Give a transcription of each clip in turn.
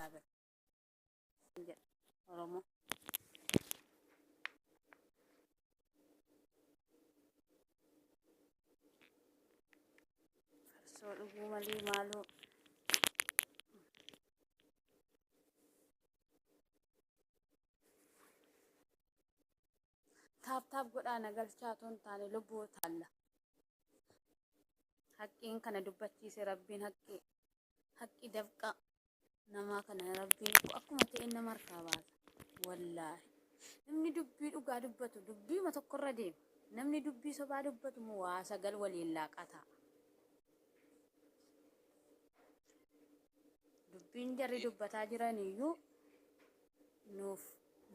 Egzaabeer jedha Oromoo. Farsoo dhuguu malee maaloo. Taap taap godhaa na galchaa otoo hin taane lubbuu taalla. Haqqiin kana dubbachiise rabbiin haqqii haqqi dafqa namaa kana rabbiin akkuma ta'e nama harkaa baasa. Wallaahi. Namni dubbii dhugaa dubbatu dubbiima tokkorra deema. Namni dubbii sobaa dubbatu immoo waa sagal waliin laaqata. Dubbiin jarri dubbataa jiran iyyuu nuuf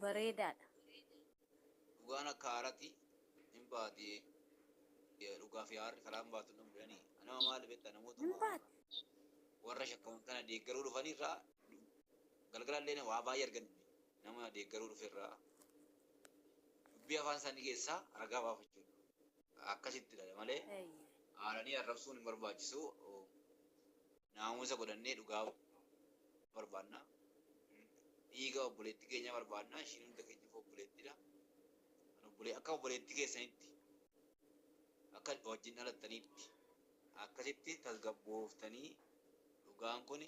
bareedaadha. Dhugaan akka haarati hin baati, dhugaa fi haarri karaan baatu nama jedhanii nama maali beektaa? Hin namootuma baate. Warra shakkaman kana deeggaruu dhufanii irraa galgalallee waa baay'ee arganne. Nama deeggaruu dhufe irraa dubbii afaan isaanii keessaa ragaa baafachuudha. Akkasitti malee haaranii arrabsuun hin barbaachisu. Naamusa godhannee dhugaa barbaanna. Dhiiga obboleettii keenya barbaanna. Ishiin hunda keenyaaf obboleettiidha. Akka obboleettii keessanitti, akka wajjin dhalattaniitti, akkasitti tasgabbooftanii dhugaan kun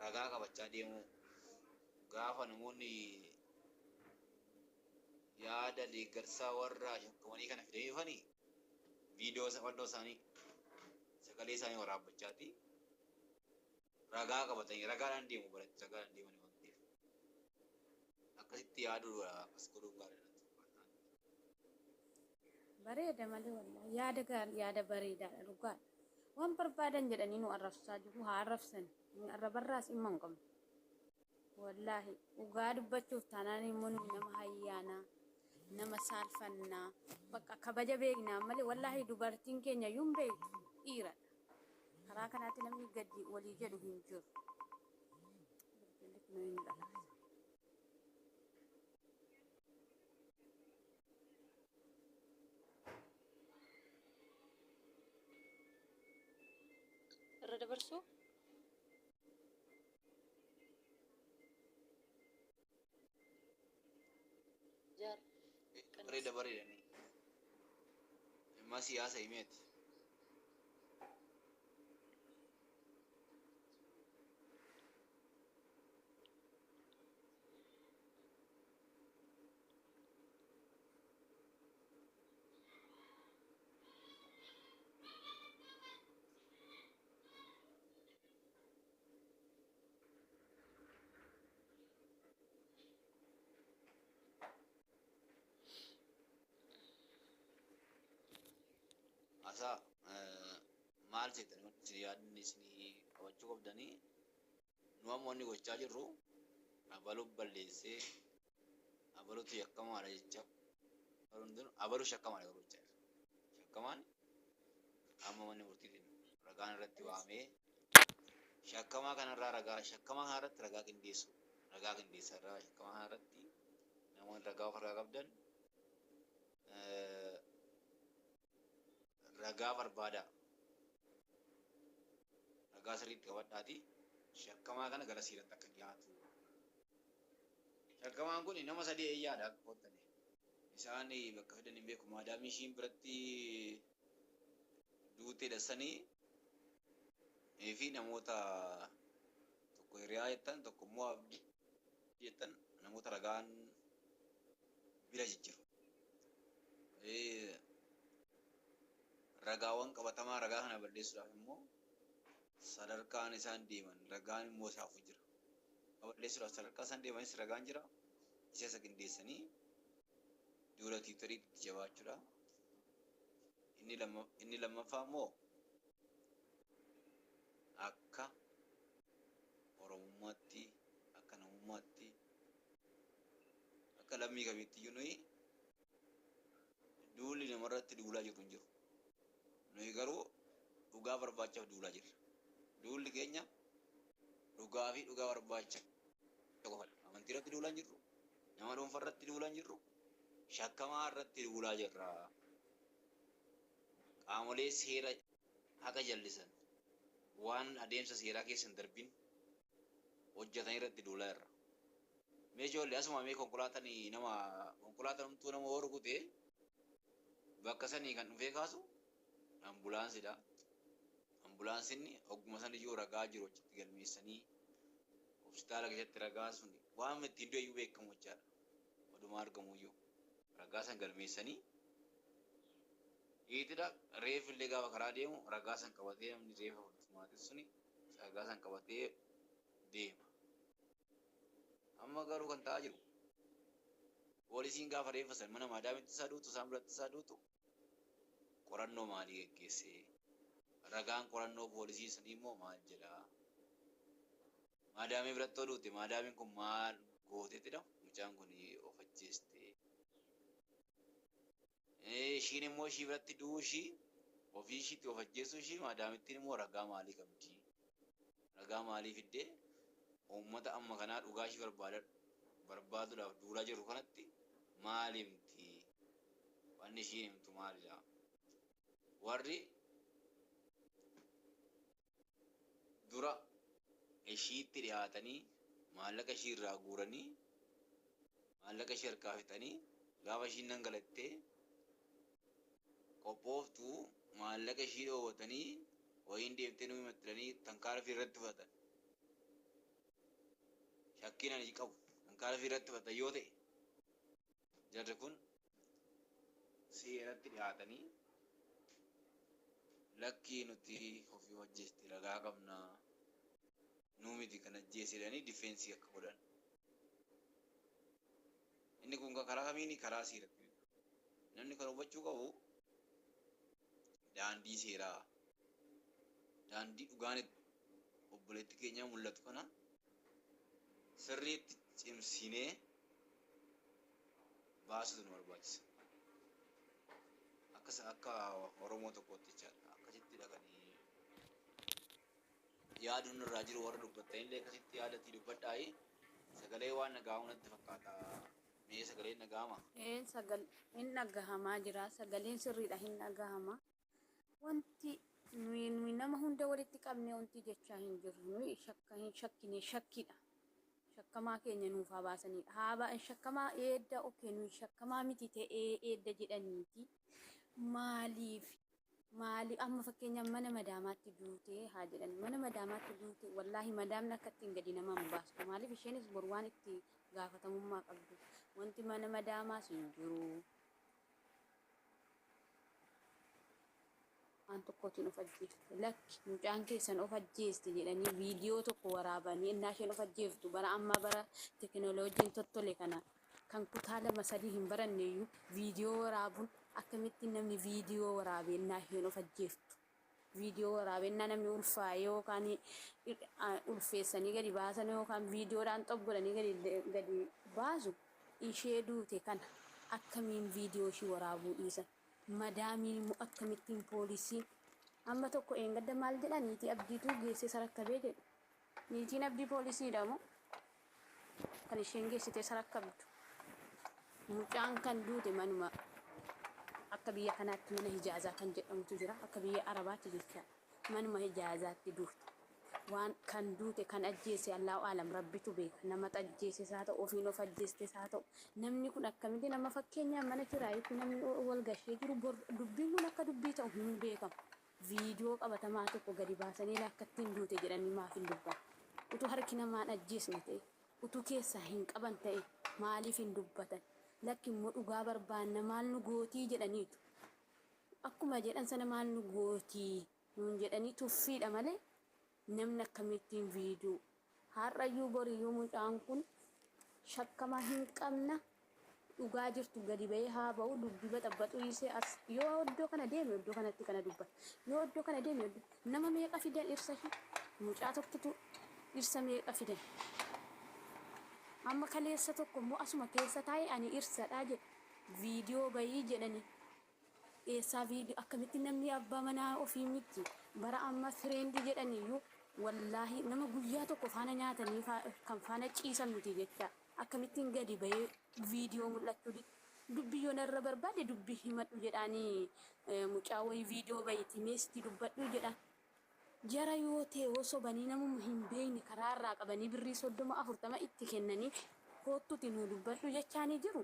ragaa qabachaa deemuu, gaafa namoonni yaada deeggarsaa warra shakkamanii kana fidanii dhufanii viidiyoo fannoo isaanii, sagalee isaanii waraabbachaati ragaa qabatanii ragaadhaan deemu baratti ragaadhaan deemanii waan ta'eef akkasitti yaaduu, akkas godhuun gaariidha natti fakkaata. Bareeda malee, wallaahi yaada gaarii, yaada bareedaadha, dhugaadha. Waan barbaadan jedhanii nu arrabsaa jiru, haa arrabsan. Arrabarraas dhimma hin qabnu. Wallaahi dhugaa dubbachuuf taanaan immoo nu nama hayyaanaa, nama saalfannaa, bakka kabaja beeknaa malee, wallaahi dubartiin keenya iyyuu hin beektu, dhiiradha. Karaa kanaatti namni gadi walii jedhu hin jiru. Bilbilli kun eenyu dhalaata? Irra dabarsuu. Jaar. Bareeda, bareedanii. Dhimma siyaasa himeeti. Asaa maal seetan, wanti isin yaadni isinii qabachuu qabdanii, nu amma wanni gochaa jirru abaluu balleessee abaluutu yakkamaadha jecha, abaluu shakkamaadha garuu jechaa jirra. Shakkamaan amma manni murtiitiin ragaan irratti waamee shakkamaa kanarraa ragaa, shakkamaa kanarratti ragaa qindeessu, ragaa qindeessaa irraa. Shakkamaa kanarratti namoonni ragaa of harkaa qabdan ragaa barbaadaa, ragaa sirriitti qabadhaati shakkamaa kana gara seeratti akka dhiyaatu. Shakkamaan kun nama sadii eeyyaadha akka kottane isaan bakka fidan hin beeku. Maadaamii ishiin biratti duuteedha sanii fi namoota tokko hiriyaa jettan, tokko immoo abdii jettan, namoota ragaan bira jijjiru. Ragaawwan qabatamaa ragaa kana balleessuudhaaf immoo sadarkaan isaan deeman ragaan immoo isaafu jira. Balleessuudhaaf sadarkaa isaan deemanis ragaan jira. Isa qindeessanii duula Tiwutariitti jabaachuudha. Inni lammaffaa immoo akka Oromummaatti, akka namummaatti, akka lammii kamiitti iyyuu nuyi duulli namarratti duulaa jirru hin jiru. Nuyi garuu dhugaa barbaachaaf duulaa jirra. Duulli keenya dhugaa fi dhugaa barbaacha qofadha. Amantii irratti duulaa hin jirru. Nama dhuunfaa irratti duulaa hin jirru. Shakkamaa irratti duulaa jirra. Qaamolee seera haqa jallisan, waan adeemsa seeraa keessa hin darbin. Hojjetan irratti duulaa irra. Mee ijoollee, asuma mee konkolaataan nama, konkolaataan homtuu nama hoo rukute, bakka sanii kan dhufee kaasu ambulaansidha. Ambulaansinni ogguma san iyyuu ragaa jiru achitti galmeessanii, hospitaala keessatti ragaa sun waan ittiin du'e iyyuu beekamu jechaadha. Oduma argamu iyyuu ragaa san galmeessanii dhiitidha. Reeffi illee gaafa karaa deemu ragaa san qabatee, namni reeffa fudhatu maatiin suni ragaa san qabatee deema. Amma garuu kan ta'aa jiru, poolisiin gaafa reeffa san mana maadaamitti isaa duutu, isaan biratti isaa duutu, qorannoo maalii geggeessee? Ragaan qorannoo poolisii sanii immoo maal jedhaa? Maadaamii biratti yoo duute, maadaamiin kun maal gooteetidha mucaan kun of ajjeeste? Ishiin immoo ishii biratti du'uu ishii, ofii ishiitti of ajjeesuu ishii, maadaamittiin immoo ragaa maalii qabdi? Ragaa maalii fiddee uummata amma kanaa dhugaa ishii barbaaduudhaaf duulaa jiru kanatti maal himti? Wanni ishiin himtu maalidha? Warri dura ishiitti dhiyaatanii maallaqa ishii irraa guuranii, maallaqa ishii harkaa fixanii, gaafa ishiin nan galattee qophooftu maallaqa ishii dhoowwatanii, wayiin deemtee nu himattanii tankaara fi irratti fudhatan. Shakkiin ani qabu, tankaara fi irratti fudhatan yoo ta'e, jarri kun seeratti dhiyaatanii, lakkii, nuti ofii hojjeste, ragaa qabnaa, nu miti kan ajjeese jedhanii defense akka godhan. Inni kun karaa kamiini? Karaa seeratti. Namni kan hubachuu qabu, daandii seeraa, daandii dhugaan obboleetti keenyaa mul'atu kana sirriitti cimsinee baasutu nu barbaachisa. Akka Oromoo tokkootti jechaadha. Akkasitti dhaqanii yaaduun irraa jiru. Warra dubbattanillee akkasitti yaadatii dubbadhaayi. Sagalee waan dhaga'amu natti fakkaata. Mee sagaleen dhaga'ama? Ee, sagal hin dhagahamaa jira. Sagaleen sirriidha, hin dhagahama. Wanti nuyi nama hunda walitti qabnee wanti jechaa hin jirru. Nuyi shakka hin shakkine, shakkiidha. Shakkamaa keenya nuuf haa baasanidha. Haa ba'an shakkamaa eedda, okay, nuyi shakkamaa miti ta'ee eedda jedhaniiti. Maaliif maali amma fakkeenyaaf mana madaamaatti duutee haa jedhan, mana madaamaatti duute, wallaahi madaamni akka ittiin gadi nama hin baastu. Maaliif? Isheenis bor waan itti gaafatamummaa qabdu, wanti mana madaamaas hin jiru. Waan tokkootiin of ajjeefte, lakki, mucaan keessan of ajjeeste jedhanii viidiyoo tokko waraabanii innaa isheen of ajjeeftu, bara ammaa, bara tekinooloojiin tottole kana, kan kutaa lama sadii hin baranne iyyuu viidiyoo waraabuun, akkamitti namni viidiyoo waraabee innaa isheen of ajjeeftu viidiyoo waraabee, innaa namni ulfaa'ee yookaan ulfeessanii gadi baasan yookaan viidiyoodhaan xob godhanii gadi baasu, ishee duute kana akkamiin viidiyoo ishii waraabuu dhiisan? Madaamiin immoo akkamittiin poolisiin amma tokko eengadda maal jedha? Niitii Abdiituu geessee sarakkabee jedhu. Niitiin Abdii poolisiidha moo kan isheen geessitee sarakkabdu? Mucaan kan duute manuma, akka biyya kanaatti mana hijaazaa kan jedhamutu jira, akka biyya Arabaatti jecha, manuma hijaazaatti duute. Waan kan duute, kan ajjeese Allahu aalam, Rabbitu beeka. Nama ajjeeses haa ta'u, ofiin of ajjeestes haa ta'u, namni kun akkamitti nama, fakkeenyaaf mana kiraayitti namni wal gashee jiru, bor dubbiin kun akka dubbii ta'u hin beekamu. Viidiyoo qabatamaa tokko gadi baasanii akka ittiin duute jedhanii maaf hin dubban? Utuu harki namaan ajjeesne ta'e, utuu keessaa hin qaban ta'e, maaliif hin dubbatan? Lakki, immoo dhugaa barbaanna, maal nu gootii jedhaniitu, akkuma jedhan sana maal nu gootii nuun jedhanii tuffiidha malee, namni akkamittiin viidiyoo? Har'ayyuu boriyyuu mucaan kun shakkamaa hin qabna, dhugaa jirtu gadi ba'ee haa ba'u. Dubbii baxabbaxuu dhiisee, as yoo iddoo kana deeme, iddoo kanatti kana dubbata, yoo iddoo kana deeme, nama meeqa fidan? Dhirsa ishee mucaa tokkotu, dhirsa meeqa fidan? Amma kaleessa tokko immoo asuma keessa taa'e, ani dhirsadhaa jedhe, viidiyoo bayii jedhanii. Eessaa viidiyoo? Akkamitti namni abbaa manaa ofii miti, bara amma friend jedhaniyyuu, wallaahi nama guyyaa tokko faana nyaatanii kan faana ciisan miti jecha, akkamittiin gadi bahee viidiyoo mul'achuu dide? Dubbii yoo narra barbaade dubbii himadhu jedhaanii, mucaa wayii viidiyoo bayitii meesitii dubbadhu jedhaan. Jara yoo ta'e yoo sobanii namuma hin beekne karaa irraa qabanii birrii 30 40 itti kennanii koottuti nuu dubbadhu jechaanii jiru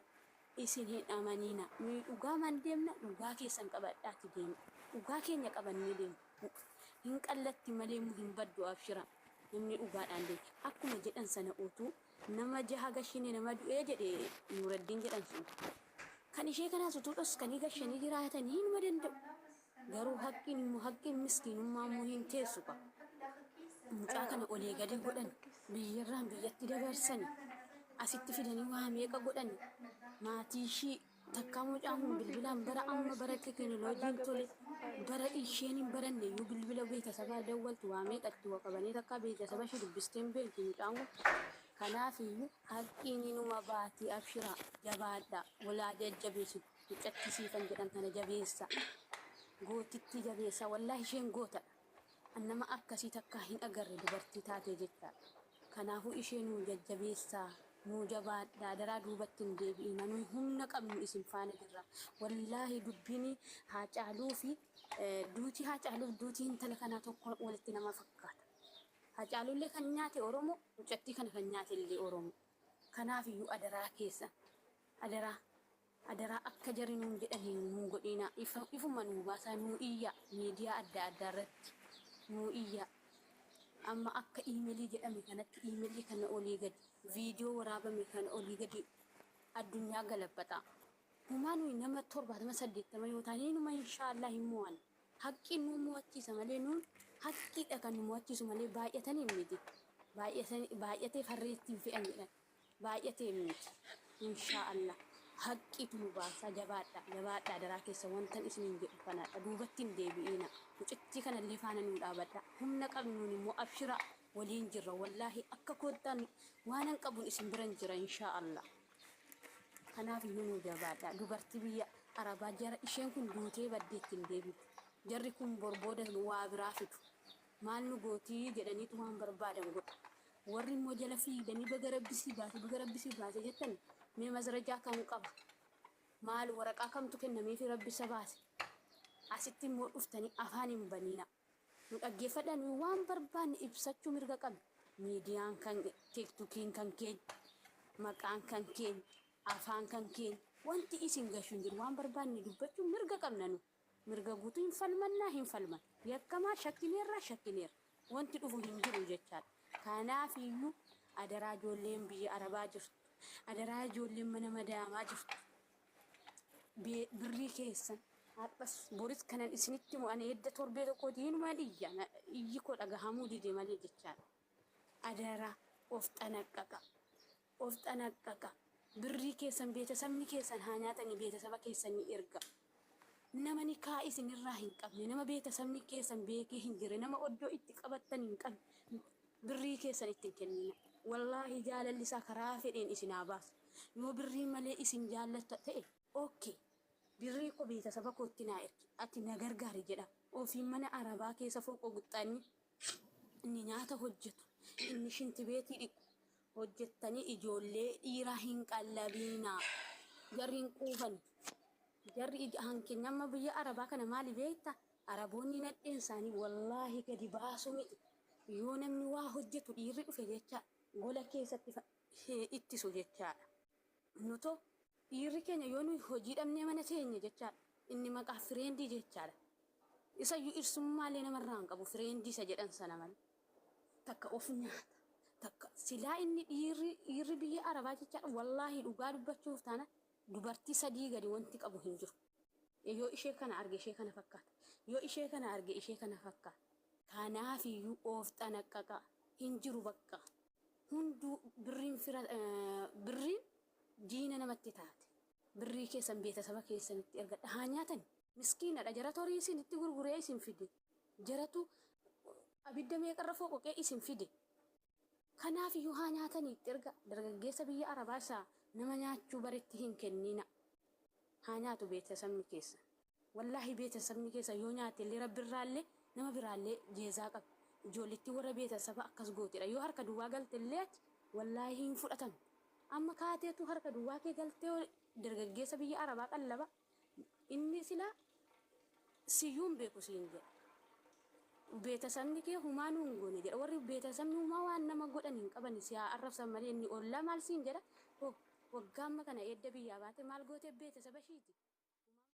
isin hin amaniina. Nuyi dhugaamaan deemna dhugaa keessan qabadhaati deema. Dhugaa keenya qabannee deemna. Hin qallatti malee immoo hin baddu abshira. Namni dhugaadhaan deema. Akkuma jedhan sana utuu nama jaha gashine nama du'ee jedhe Nuuraddiin jedhan sun. Kan ishee kanaas utuu dhoskanii gashanii jiraatanii hinuma danda'u. Garuu haqqiin immoo haqqiin miskiinummaa immoo hin teessu ka. Mucaa kana olii gadi godhan biyyarraan biyyatti dabarsani asitti fidanii waa meeqa godhani maatii ishii takkaa mucaan kun bilbilaan bara amma bara tekinoloojiin tole bara isheen hin baranne iyyuu bilbila beetasabaa dawwaltu waa meeqa itti waqabanii takkaa beetasaba ishii dubbistee hin beektu mucaan kun. Kanaaf iyyuu haqqiin inuma baati abshiraa jabaadhaa walaa jajjabeessitu. Mucatti siifan jedhan tana jabeessa. Gootittii jabeessa. Wallaahi isheen gootadha. An nama akkasii takkaa hin agarre dubartii taatee jechaadha. Kanaafuu ishee nuu jajjabeessaa. Nuu jabaadhaa. Adaraa duubatti hin deebi'ina. Nuyi humna qabnu isin faana jirra. Wallaahi dubbiin Haacaaluu fi duutii Haacaaluuf duutii intala kanaa tokko walitti nama fakkaata. Haacaaluullee kan nyaate Oromoo, mucattii kana kan nyaate illee Oromoo. Kanaaf iyyuu adaraa keessan. Adaraa. Adaraa akka jarri nuun jedhan hin nuun godhiinaa. Ifa, ifuma nuu baasaa nuu iyyaa miidiyaa adda addaa irratti nuu iyyaa. Amma akka iimelii jedhame kanatti iimelii kana olii gadi viidiyoo waraabame kana olii gadi addunyaa galabbaxaa. Humaa nuyi nama 70 80 yoo taane inuma inshaallah hin mo'anna. Haqqiin nu mo'achiisa malee nuun haqqiidha kan nu mo'achiisu malee baay'atanii miti. Baay'atee farreetti hin fe'an jedhan. Baay'atee miti. Inshaa Allah haqqiitu nu baasa jabaadha jabaadha adaraa keessa wantan isiniin jedhu kanadha duubatti hin deebi'iina mucittii kanallee faana nuu dhaabadha humna qabnuun immoo abshira waliin jirra wallaahi akka koottaan waanan qabuun isin biran jira inshaa Allah. Kanaaf iyyuu nuu jabaadha. Dubartii biyya Arabaa jara isheen kun duutee baddeetti hin deebitu. Jarri kun bor booda waa biraa fidu. Maal nu gootii jedhaniitu waan barbaadan godhu. Warri immoo jala fiigdanii baga rabbi sii baase baga rabbi sii baase jettan mee masrajaa kam qaba? Maal waraqaa kamtu kennameefi rabbi isa baase? Asitti immoo dhuftanii afaan hin baniina. Nu dhaggeeffadhaa nuyi waan barbaanne ibsachuu mirga qabna. Miidiyaan kan tiktokiin kan keenya, maqaan kan keenya, afaan kan keenya wanti isin gashu hin jiru waan barbaanne dubbachuu mirga qabna nu. Mirga guutuu hin falmannaa hin falman. Yakkamaa shakkineerraa shakkineerra. Wanti dhufu hin jiru jechaadha. Kanaafiyyuu adaraa ijoolleen biyya Arabaa jirtu, adaraa ijoolleen mana madaamaa jirtu, birrii keessan har'as boris kanan isinitti himu ani edda torbee tokkooti hinumaan iyya iyyi koo dhagahamuu dide malee jechaadha. Adaraa of xanaqqaqa. Of xanaqqaqa. Birrii keessan beetasabni keessan haa nyaatanii beetasaba keessanii erga. Nama nikaa isinirraa hin qabne, nama beetasabni keessan beekee hin jirre, nama oddoo itti qabattan hin qabne birrii keessan itti hin kennina. Wallaahi jaalalli isaa karaa fedheen isin haa baasu. Yoo birrii malee isin jaallata ta'e okay. Birrii koo beetasaba kootti naa ergi. Ati na gargaari jedha. Ofiin mana arabaa keessa foqoqxanii inni nyaata hojjetu, inni shintibeetii dhiqu hojjettanii ijoollee dhiiraa hin qallabiinaa. Jarri hin quufani. Jarri ija hankeenya amma biyya arabaa kana maali beekta? Araboonni nadheen isaanii wallaahi gadi baasuu miti. Yoo namni waa hojjetu dhiirri dhufe jecha gola keessatti ittisu jechaadha. Nutoo dhiirri keenya yoo nuyi hojii dhabnee mana teenye jechaadha. Inni maqaa fireendii jechaadha. Isayyuu irsummaallee namarraa hin qabu fireendii isa jedhan sana malee. Takka of nyaata. Takka silaa inni dhiirri dhiirri biyya arabaa jechaadha wallaahi dhugaa dubbachuuf taana dubartii sadii gadi wanti qabu hin jiru. Yoo ishee kana arge ishee kana fakkaata. Yoo ishee kana arge ishee kana fakkaata. Kanaafiyyuu of xanaqqaqaa hin jiru bakka. Hunduu birriin fira birriin diina namatti taate. Birrii keessan beetasaba keessanitti ergadha haa nyaatani. Miskiinadha jaratu horii isinitti gurguree isin fide. Jaratu abidda meeqarra foqoqee isin fide. Kanaaf iyyuu haa nyaatanii itti erga dargaggeessa biyya arabaa isaa nama nyaachuu baretti hin kennina. Haa nyaatu beetasabni keessan. Wallaahi beetasabni keessan yoo nyaate illee rabbirraallee nama biraallee jeezaa qaba. Ijoollittii warra beetasaba akkas gootedha. Yoo harka duwwaa galte illee ati wallaahi hin fudhatamtu. Amma kaateetu harka duwwaa kee galtee dargaggeessa biyya arabaa qallaba. Inni silaa siyyuu hin beeku siin jedha. Beetasabni kee humaa nuun goone jedha. Warri beetasabni humaa waan nama godhan hin qaban, si haa arrabsan malee. Inni ollaa maal siin jedha? Hoo waggaa amma kana eedda biyyaa baate maal gootee beetasaba ishiiti?